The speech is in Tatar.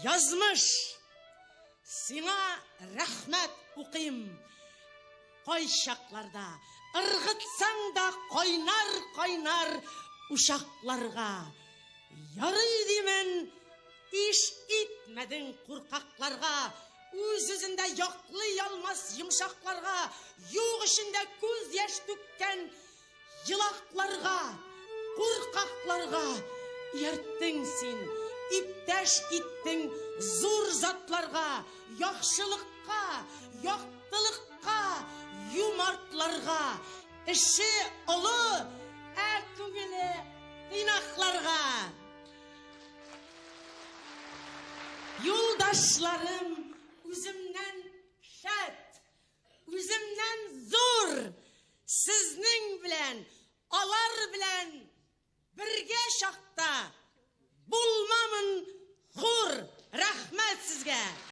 Язмыш, сиңа рәхмәт укыйм. Кайчакларда ыргытсаң да кайнар-кайнар учакларга. Ярый димен, иш итмәдең куркакларга, үз-үзендә яклый алмас йомшакларга, юк эчендә күз яшь түккән елакларга, куркакларга иярттең син, иптәш иттең зур затларга, яхшылыкка, яктылыкка, юмартларга, эше олы, ә күңеле тыйнакларга. Юлдашларым үземнән шәт, үземнән зур, сезнең белән, алар белән бергә чакта булмамын.